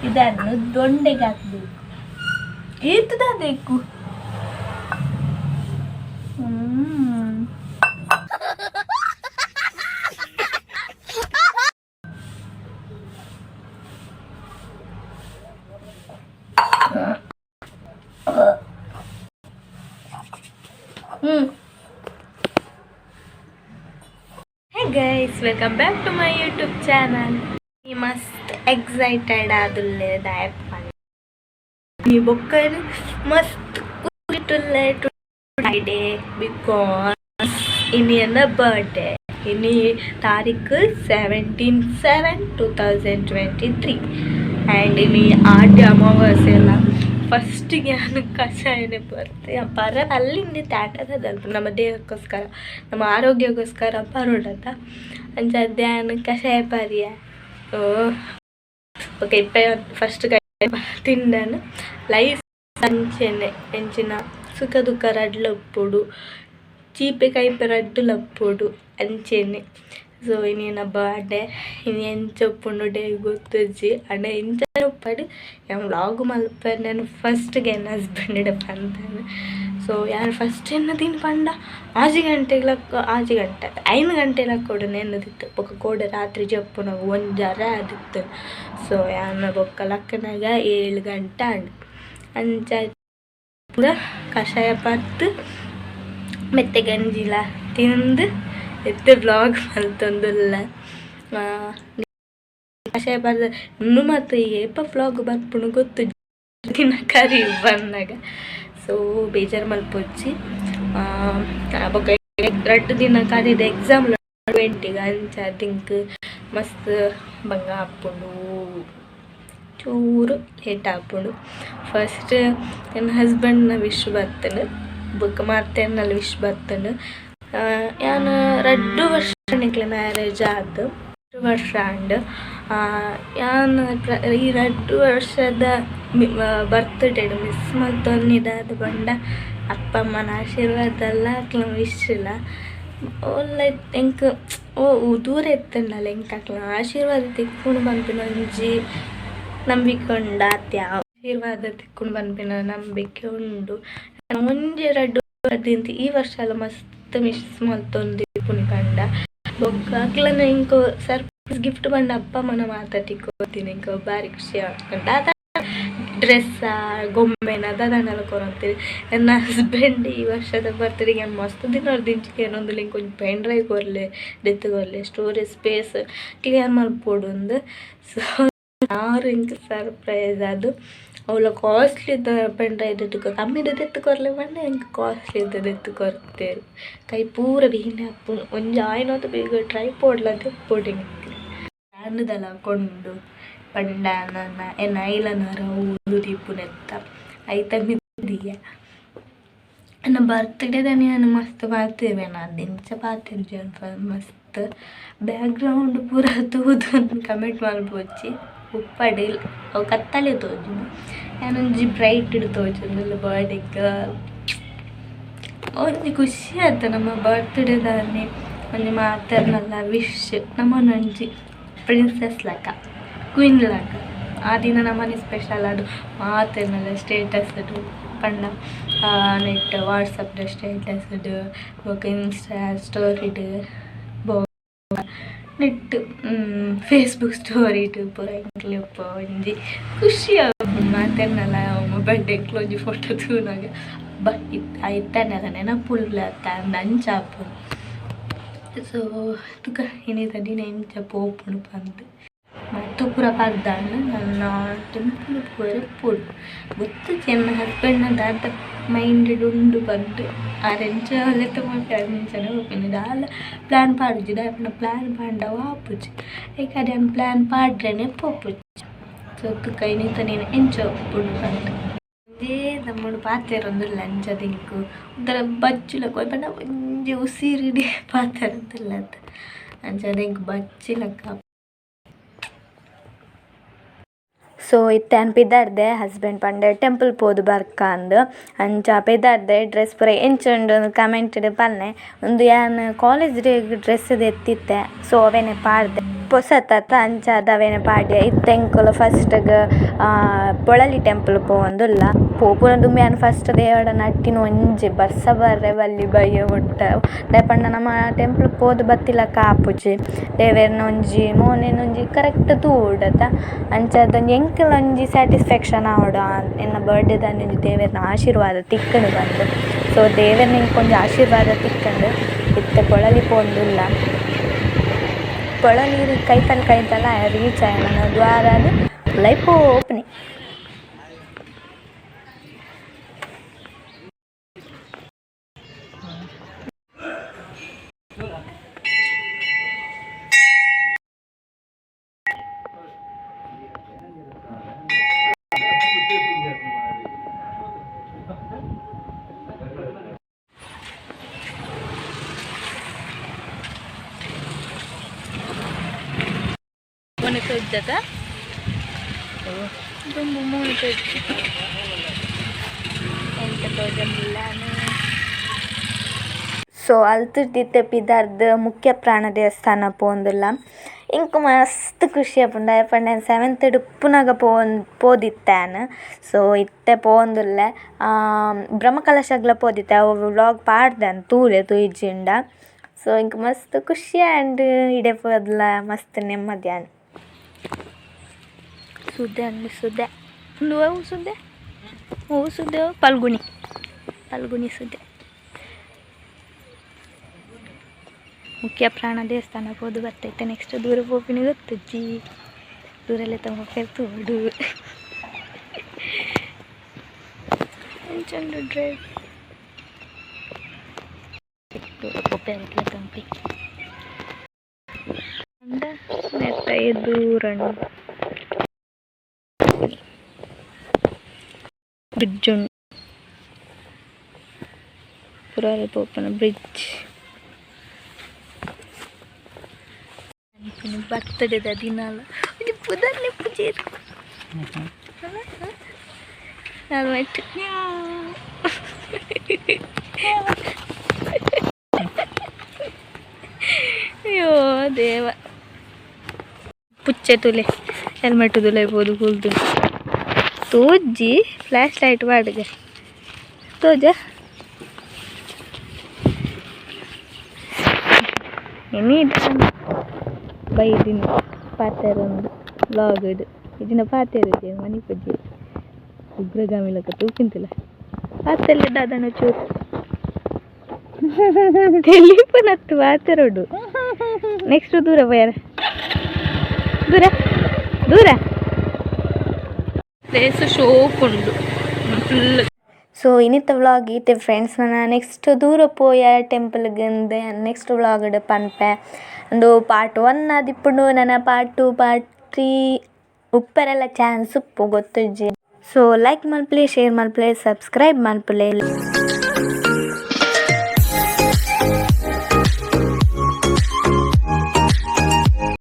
ಇದನ್ನು ದೊಂಡೆಗೆ ಹಾಕ್ಬೇಕು. ಏತದಾದೇಕು. ಹ್ಮ್ ಹ್ಮ್ Hey guys, welcome back to my YouTube channel. ಈ ಮಸ್ತ್ ಎಕ್ಸೈಟೆಡ್ ಆದುಲ್ಲೆ ದಾಯಪ್ಪ ಈ ಬೊಕ್ಕ ಮಸ್ತ್ ಕುರಿಟುಲ್ಲೆ ಫ್ರೈಡೇ because ಇನಿ ಎನ್ನ ಬರ್ಡೇ. ಇನಿ ತಾರೀಕು 17/7/2023 ಆ್ಯಂಡ್ ಇನಿ ಆಟಿ ಅಮಾವಾಸ್ಯೆ ಎಲ್ಲ. ಫಸ್ಟಿಗೆ ನಾನು ಕಷಾಯನೇ ಬರ್ತೆ ಪರ ಅಲ್ಲಿಂದ ತಾಟದಲ್ಪ ನಮ್ಮ ದೇಹಕ್ಕೋಸ್ಕರ, ನಮ್ಮ ಆರೋಗ್ಯಕ್ಕೋಸ್ಕರ ಪರೋಡದ ಅಂಚ ಧ್ಯಾನ ಕಷಾಯ ಪರಿಯ. ಓಕೆ, ಇಪ್ಪ ಫಸ್ಟ್ ತಿಂಡನು. ಲೈಫ್ ಅಂಚೆನೆ, ಎಂಚಿನ ಸುಖ ದುಃಖ ರಡ್ಲಪ್ಪೊಡು, ಚೀಪೆ ಕೈಪೆ ರಡ್ಡುಲಪ್ಪೊಡು ಅಂಚೆನೆ. ಸೊ ಇನಿ ಬರ್ಡೇ, ಇನಿ ಎಂಚ ಉಪ್ಪುಂಡು ಡೇ ಗೊತ್ತುಜ್ಜಿ. ಅಂಡ ಎಂಚ ಉಪ್ಪಡ್, ಯಾನ್ ವ್ಲಾಗ್ ಮಲ್ಪೆರೆ ನಾನು ಫಸ್ಟ್ಗೆ ಎನ್ನ ಹಸ್ಬೆಂಡ್ ಪಂತಾನೆ. ಸೊ ಯಾನ್ ಫಸ್ಟ್ ಎನ್ನ ದಿನ ಪಂಡ 6 ಗಂಟೆಗೆ, 6 ಗಂಟೆ 5 ಗಂಟೆ ಲಕ್ಕೊಡು ಎನ್ನದಿತ್ತು. ಬೊಕ್ಕ ಕೋಡೆ ರಾತ್ರಿ ಜಪ್ಪುನಗ ಒಂಜರೆ ಆದಿತ್ತು. ಸೊ ಯಾನ್ ಬೊಕ್ಕ ಲಕ್ಕನಾಗ 7 ಗಂಟೆ ಆಂಡ್. ಅಂಚ ಪೂರ ಕಷಾಯ ಪರ್ದು, ಮೆತ್ತೆ ಗಂಜಿಲ ತಿಂದು ಇತ್ತೆ ವ್ಲಾಗ್ ಮಲ್ತೊಂದುಲ್ಲ. ಕಷಾಯ ಪರ್ದು ಇನ್ನು ಮತ್ತು ಏಪ ವ್ಲಾಗ್ ಬರ್ಪುಂಡು ಗೊತ್ತು ದಿನ ಕರಿ ಬಂದಾಗ. ಸೊ ಬೇಜಾರು ಮಲ್ಪೊಚ್ಚಿ. ಬೊಕ್ಕ 2 ದಿನ ಕರಿದ ಎಕ್ಸಾಮ್ 20ಗೆ. ಅಂಚ ತಿಂಕ್ ಮಸ್ತ್ ಬಂಗ ಆಪುಂಡು, ಚೂರು ಲೇಟ್ ಆಪುಂಡು. ಫಸ್ಟ್ ಎನ್ನ ಹಸ್ಬೆಂಡ್ನ ವಿಶ್ ಬರ್ತೇನೆ, ಬೊಕ್ಕ ಮಾತೆರ್ನಲ ವಿಶ್ ಬರ್ತೇನೆ. ಯಾನ್ 2 ವರ್ಷ ನಿಕ್ಲೆ ಮ್ಯಾರೇಜ್ ಆದ್ ವರ್ಷ ಆಂಡ್. ಯಾನ್ ಈ 2 ವರ್ಷದ ಬರ್ತ್ಡೇ ಮಿಸ್ ಮಲ್ತೊಂದಿದಾದ ಪಂಡ ಅಪ್ಪ ಅಮ್ಮನ ಆಶೀರ್ವಾದ ಅಲ್ಲ, ಅಕ್ಲೆನ ವಿಶ್ ಇಲ್ಲ. ಓಲ್ಲ ಎಂಕ್ ಓ ದೂರ ಇತ್ತುಂಡಲ ಎಂಕ್ ಅಕ್ಲೆನ ಆಶೀರ್ವಾದ ತಿಕ್ಕುಂಡು ಪನ್ಪಿನ ಒಂಜಿ ನಂಬಿಕೆ ಉಂಡು. ಆತೆ, ಆಶೀರ್ವಾದ ತಿಕ್ಕುಂಡು ಪನ್ಪಿನ ನಂಬಿಕೆ ಉಂಡು. ಒಂಜಿ ರಡ್ಡ್ ದಿಂತ ಈ ವರ್ಷ ಎಲ್ಲ ಮಸ್ತ್ ಮಿಸ್ ಮಲ್ತೊಂದಿಪ್ಪುನಿ ಪಂಡ ಬೊಕ್ಕ ಅಕ್ಲೆನ ಎಂಕ್ ಸರ್ಪ್ರೈಸ್ ಗಿಫ್ಟ್ ಪಂಡ ಅಪ್ಪ ಅಮ್ಮನ ಮಾತ ತಿಕ್ಕೋತೀನಿ. ಎಂಕ್ ಬಾರಿ ಖುಷಿ ಆಪುಂಡು. ದಾದ ಡ್ರೆಸ್ಸ, ಗೊಂಬೆನ ದಾದಾಂಡಲ ಕೊರೊಂತೆರ್. ಎನ್ನ ಹಸ್ಬೆಂಡ್ ಈ ವರ್ಷದ ಬರ್ತ್ಡೇಗೆ ಯಾನ್ ಮಸ್ತ್ ದಿನೊರ್ದಿಂಚಿ ಕೇನೊಂದುಲ್ಲೆ, ಎಂಕ್ ಒಂಜಿ ಪೆನ್ ಡ್ರೈವ್ ಕೊರ್ಲೆ, ದೆತ್ತ್ ಕೊರ್ಲೆ, ಸ್ಟೋರೇಜ್ ಸ್ಪೇಸ್ ಕ್ಲಿಯರ್ ಮಲ್ಪೊಡುಂದು. ಸೊ ಆರ್ ಎಂಕ್ ಸರ್ಪ್ರೈಸ್ ಅದು ಅವ್ಲ ಕಾಸ್ಟ್ಲಿ ಪೆನ್ ಡ್ರೈವ್ ದೆತ್ತ್, ಕಮ್ಮಿದ ದೆತ್ತ್ ಕೊರ್ಲೆ ಪಂಡ ಎಂಕ್ ಕಾಸ್ಟ್ಲಿ ದೆತ್ತ್ ಕೊರ್ತೆರ್. ಕೈ ಪೂರ ಬೇನೆ ಆಪುಂಡು. ಒಂಜಿ ಆಯಿನಾತ್ ಬೇಗ ಟ್ರೈಪಾಡ್ಲ ದೆಪ್ಪೊಡು ಎಂಕ್. ಫ್ಯಾನ್ದಲ ಕೊಂಡು ಪಂಡ ನನ ಎನ್ನ ಐಲನರ್ ಅವು ದೀಪುನೆತ್ತ ಐತ ಮಿತ್ತ್. ಎನ್ನ ಬರ್ತ್ಡೇದಾನಿ ಯಾನ್ ಮಸ್ತ್ ಪಾತೆರುವೆನಾ, ದಿಂಚ ಪಾತೆರ್ಜಿ. ಮಸ್ತ್ ಬ್ಯಾಕ್ಗ್ರೌಂಡ್ ಪೂರ ತೂದು ಕಮೆಂಟ್ ಮಲ್ಪೊಚ್ಚಿ. ಉಪ್ಪಡ್ ಅವು ಕತ್ತಲೆ ತೋಜುಂಡು, ಯಾನೊಂಜಿ ಬ್ರೈಟ್ ತೋಜೊಂದುಲ್ಲೆ ಬರ್ಡೇಗ್. ಒಂಜಿ ಖುಷಿ ಆತ ನಮ್ಮ ಬರ್ತ್ಡೇದಾನಿ ಒಂಜಿ ಮಾತೆರ್ನಲ ವಿಶ್. ನಮನೊಂಜಿ ಪ್ರಿನ್ಸೆಸ್ ಲೆಕ್ಕ, ಕ್ವೀನ್ ಲೆಕ್ಕ. ಆ ದಿನ ನಮ್ಮನೆ ಸ್ಪೆಷಲ್ ಅದು. ಮಾತೆರ್ನಲ ಸ್ಟೇಟಸ್ ಪಂಡ ನೆಟ್ ವಾಟ್ಸಪ್ ಸ್ಟೇಟಸ್ ಬೊಕ್ಕ ಇನ್ಸ್ಟಾ ಸ್ಟೋರಿಡ್ ಬೊಕ್ಕ ನೆಟ್ ಫೇಸ್ಬುಕ್ ಸ್ಟೋರಿಡ್ ಪೂರ ಎಂಕ್ಲೆ ಒಂಜಿ ಖುಷಿ ಆಪುಂಡು. ಮಾತೆರ್ನಲ ಬರ್ಡೇ ಒಂಜಿ ಫೋಟೋ ತೂನಗ ಬ ಇತ್ತನಲ ನೆನಪುಲ್ಲ ಅಂಚ ಆಪುಂಡು. ಸೊ ತುಕ ಇನಿತ ದಿನ ಎಂಚ ಪೋಪುಂಡು ಪಂದ್. ಮತ್ತು ಪೂರ ಪರ್ದಾಂಡ್. ನನ್ನ ಟೆಂಪಲ್ ಪೋಯೆರೆ ಪೋಡು ಗೊತ್ತುಜ್ಜಿ. ಎನ್ನ ಹಸ್ಬೆಂಡ್ನ ದಾದ ಮೈಂಡ್ ಉಂಡು ಪಂದ್. ಆರ್ ಎಂಚ ಲೆತ್ತ ಮಲ್ಪುವೆರ್ ಅಂಚನೆ ಪೋಪಿನಿ. ದಾಲ ಪ್ಲ್ಯಾನ್ ಪಾಡುಜಿ. ದಾಯೆ ಪಂಡ ಪ್ಲ್ಯಾನ್ ಪಾಂಡ ಅವು ಆಪುಜಿ. ಐಕಾದ್ ಯಾನ್ ಪ್ಲ್ಯಾನ್ ಪಾಡ್ರೆನೆ ಪೋಪುಜಿ. ಸೊ ತುಕ ಇನಿತ ದಿನ ಎಂಚ ಉಪ್ಪುಂಡು ಪಂದ್. ಒಂಜೇ ನಮೂನೆ ಪಾತೆರೊಂದುಲ್ಲ. ಅಂಚ ಎಂಕ್ ಒಂಥರ ಬಚ್ಚುಲಕ ಪಂಡ ಒಂಜಿ ಉಸಿರುಡೆ ಪಾತೆರೊಂದುಲ್ಲತ್ತ, ಅಂಚಾದ್ ಎಂಕ್ ಬಚ್ಚಿಲಕ. ಸೊ ಇತ್ತೆ ಯಾನ್ ಪಿದಾಡ್ದೆ. ಹಸ್ಬೆಂಡ್ ಪಂಡೆ ಟೆಂಪಲ್ ಪೋದು ಬರ್ಕ ಅಂದ್. ಅಂಚ ಪಿದಾಡ್ದೆ. ಡ್ರೆಸ್ ಪೂರ ಎಂಚ ಉಂಡು ಕಮೆಂಟ್ ಡ್ ಪನ್ನೆ. ಉಂದು ಯಾನ್ ಕಾಲೇಜ್ ಡ್ ಡ್ರೆಸ್ ದೆತ್ತಿತ್ತೆ, ಸೊ ಅವೆನೆ ಪಾಡ್ದೆ. ಪೊಸತತ ಅಂಚಾದ್ ಅವೆನ್ ಪಾಡ್ಯ ಇತ್ತೆ ಎಂಕುಲು ಫಸ್ಟ್ ಗ್ ಪೊಳಲಿ ಟೆಂಪಲ್ ಪೋವೊಂದುಲ್ಲ. ಪೋಪುನ ದುಂಬು ಯಾನ್ ಫಸ್ಟ್ ದೇವಡ ನಟ್ಟಿನ ಒಂಜಿ ಬರ್ಸ ಬರ್ರೆ ಬಲ್ಲಿ ಬಯ್ಯ ಮುಟ್ಟ ದಾಯೆ ಪಂಡ ನಮ ಟೆಂಪಲ್ ಪೋದು ಬತ್ತಿಲಕ ಆಪುಜಿ ದೇವೆರ್ನ ಒಂಜಿ ಮೋನೆನ್ ಒಂಜಿ ಕರೆಕ್ಟ್ ತೂವೊಡತ ಅಂಚಾದ್ ಒಂಜಿ ಎಂಕಲ ಒಂಜಿ ಸ್ಯಾಟಿಸ್ಫ್ಯಾಕ್ಷನ್ ಆವೊಡು ಎನ್ನ ಬರ್ಡೇ ದಾನಿ ಒಂಜಿ ದೇವೆರ್ನ ಆಶೀರ್ವಾದ ತಿಕ್ಕುಂಡು ಪಂದ್. ಸೊ ದೇವೆರ್ನ ಎಂಕೊಂಜಿ ಆಶೀರ್ವಾದ ತಿಕ್ಕುಂಡು ಇತ್ತೆ ಪೊಳಲಿ ಪೋವೊಂದುಲ್ಲ. ಪೊಳಲಿ ಕೈತಲ್ ಕೈತಲ್ ರೀಚ್ ಆಯ ನನ ದ್ವಾರಾದ್ ಉಲಾಯಿ ಪೋಪುನಿ. ಮೋನೆ ತೋಜ್ಜದ ದುಂಬು ಮೋನೆ ತೋಜ್ ಎಂತ ತೋಜೊಂದಿಲ್ಲ. ಸೊ ಅಲ್ತುರ್ದು ಇತ್ತೆ ಪಿದಾರ್ದ್ ಮುಖ್ಯ ಪ್ರಾಣ ದೇವಸ್ಥಾನ ಪೋವೊಂದುಲ್ಲ. ಎಂಕ್ ಮಸ್ತ್ ಖುಷಿ ಆಪುಂಡು ದಾಯೆ ಪಂಡ ಯಾನ್ ಸೆವೆಂತ್ ಡ್ ಉಪ್ಪುನಗ ಪೋದಿತ್ತೆ ಯಾನ್. ಸೊ ಇತ್ತೆ ಪೋವೊಂದುಲ್ಲೆ. ಬ್ರಹ್ಮಕಲಶಗ್ಲ ಪೋದಿತ್ತೆ ಅವು ವ್ಲೋಗ್ ಪಾಡ್ದೆ ತೂಲೆ ತೂಯಿಜಿಂಡ. ಸೊ ಎಂಕ್ ಮಸ್ತ್ ಖುಷಿ ಆಂಡ್ ಇಡೆ ಪೋದ್ಲ ಮಸ್ತ್ ನೆಮ್ಮದಿ ಆಂಡ್. ಸುದ್ದೆ ಅಂದ್ ಸುದ್ದೆ ಉಂದು ಒವು ಸುದ್ದೆ, ಒವು ಸುದ್ದೆ? ಪಲ್ಗುಣಿ, ಪಲ್ಗುಣಿ ಸುದ್ದೆ. ಮುಖ್ಯ ಪ್ರಾಣ ದೇವಸ್ಥಾನ ಪೋದು ಬರ್ತೈತೆ. ನೆಕ್ಸ್ಟ್ ದೂರ ಪೋಪಿನಿ ಗೊತ್ತುಜ್ಜಿ, ದೂರಲ್ಲೇ ತಮ್ಮ ತೋಡು ಎಂಚುಂಡು ಡ್ರೈವ್. ದೂರ ಪೋಪೆ ತಂಪಿ ನೆತ್ತ ದೂರ ಬ್ರಿಡ್ಜ್ ಉಂಡು, ಪುರ ಪೋಪುನ ಬ್ರಿಡ್ಜ್. ಬರ್ತಡೆದ ದಿನಾಲ ಒಂಜಿ ಪುದರ್ ಲೆಪ್ಪುಜೆರ್ ಹೆಲ್ಮೆಟ್. ಅಯ್ಯೋ ದೇವ, ಪುಚ್ಚೆ ತೂಲೆ, ಹೆಲ್ಮೆಟ್ ತುಲೆ ಪೋದು ಕುಲ್ದು ತೋಜ್ಜಿ. ಫ್ಲ್ಯಾಶ್ ಲೈಟ್ ಪಾಡ್ಗೆ ತೋಜ ಇನಿ ಬೈದಿನಿ ಪಾತೆರೊಂದು ವ್ಲಾಗ್ ಇಜಿಂಡ ಪಾತೆರುಜೆ ಮನಿಪುಜೆ. ಉಗ್ರಗಾಮಿ ಲೆಕ್ಕ ತೂಪಿಂತಿಲ್ಲ ಪಾತೆರ್ಲೆ ದಾದನ ಚೂರು ತೆಲಿಪುನತ್ತು ಪಾತೆರೊಡು. ನೆಕ್ಸ್ಟ್ ದೂರ ಪೋಯರ, ದೂರ ದೂರ ಪ್ಲೇಸ್ ಶೋಕ್ ಉಂಡು ಫುಲ್. ಸೊ ಇನಿತ ವ್ಲಾಗ್ ಈತೆ ಫ್ರೆಂಡ್ಸ್. ನನ ನೆಕ್ಸ್ಟ್ ದೂರ ಪೋಯ ಟೆಂಪಲ್ಗ್ ನೆಕ್ಸ್ಟ್ ವ್ಲಾಗ್ಡ್ ಪನ್ಪೆ. ಉಂದು ಪಾರ್ಟ್ 1 ಆದಿಪ್ಪುಂಡು, ನನ ಪಾರ್ಟ್ 2 ಪಾರ್ಟ್ 3 ಉಪ್ಪರೆಲ ಚಾನ್ಸ್ ಉಪ್ಪು ಗೊತ್ತುಜ್ಜಿ. ಸೊ ಲೈಕ್ ಮಲ್ಪುಲೆ, ಶೇರ್ ಮಲ್ಪುಲೆ, ಸಬ್ಸ್ಕ್ರೈಬ್ ಮಲ್ಪುಲೆ.